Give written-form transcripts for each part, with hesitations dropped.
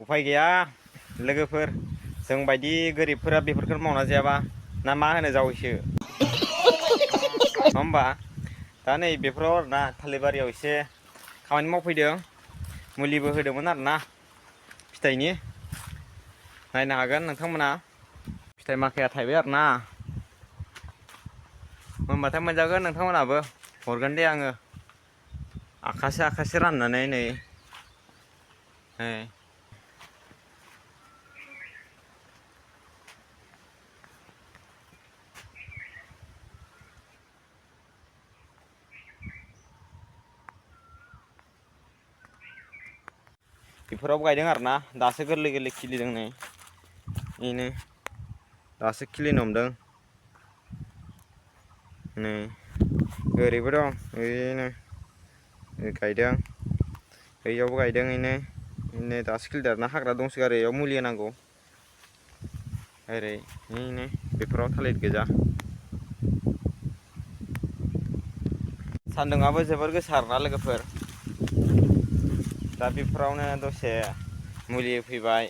उफाय गैया लोगोफोर जों बायदि गोरिबफोरा बेफोरखौ मावना जायाबा ना मा होनो जावैसो नङा होमबा दा नै बेफोराव आरोना थालिर बारियाव एसे खामानि मावफैदों मुलिबो होदोंमोन आरोना फिथाइनि नायनो हागोन नोंथांमोना फिथाइ माखाया थाइबाय आरोना मोनबाथाय मोनजागोन नोंथांमोनाबो हरगोन दे आङो आखासे राननानै नै बेफोराव गायदों आरोना दासो गोरलै गोरलै खिलिदों नै बेनो दासो खिलिनो हमदों नै ओरैबो दं ओरैनो गायदों बैयावबो गायदों इनो दासो खिलिदों आरोना हाग्रा दंसोगारो इयाव मुलि होनांगौ ओरै इनो बेफोराव थालिर गोजा सान्दुंआबो जोबोर गोसा आरोना लोगोफोर दा बेफोरावनो दसे मुलि होफैबाय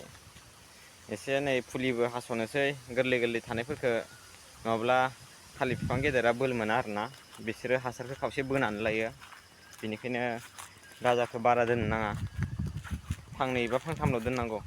एसे नै फुलिबो हास'नोसै गोरलै गोरलै थानायफोरखौ नङाब्ला थालिर बिफां गेदेरा बोलो मोना आरोना बिसोरो हासारखौ खावसे बोनानै लायो बेनिखायनो गाजाखौ बारा दोननो नाङा फांनै एबा फांथामल' दोननांगौ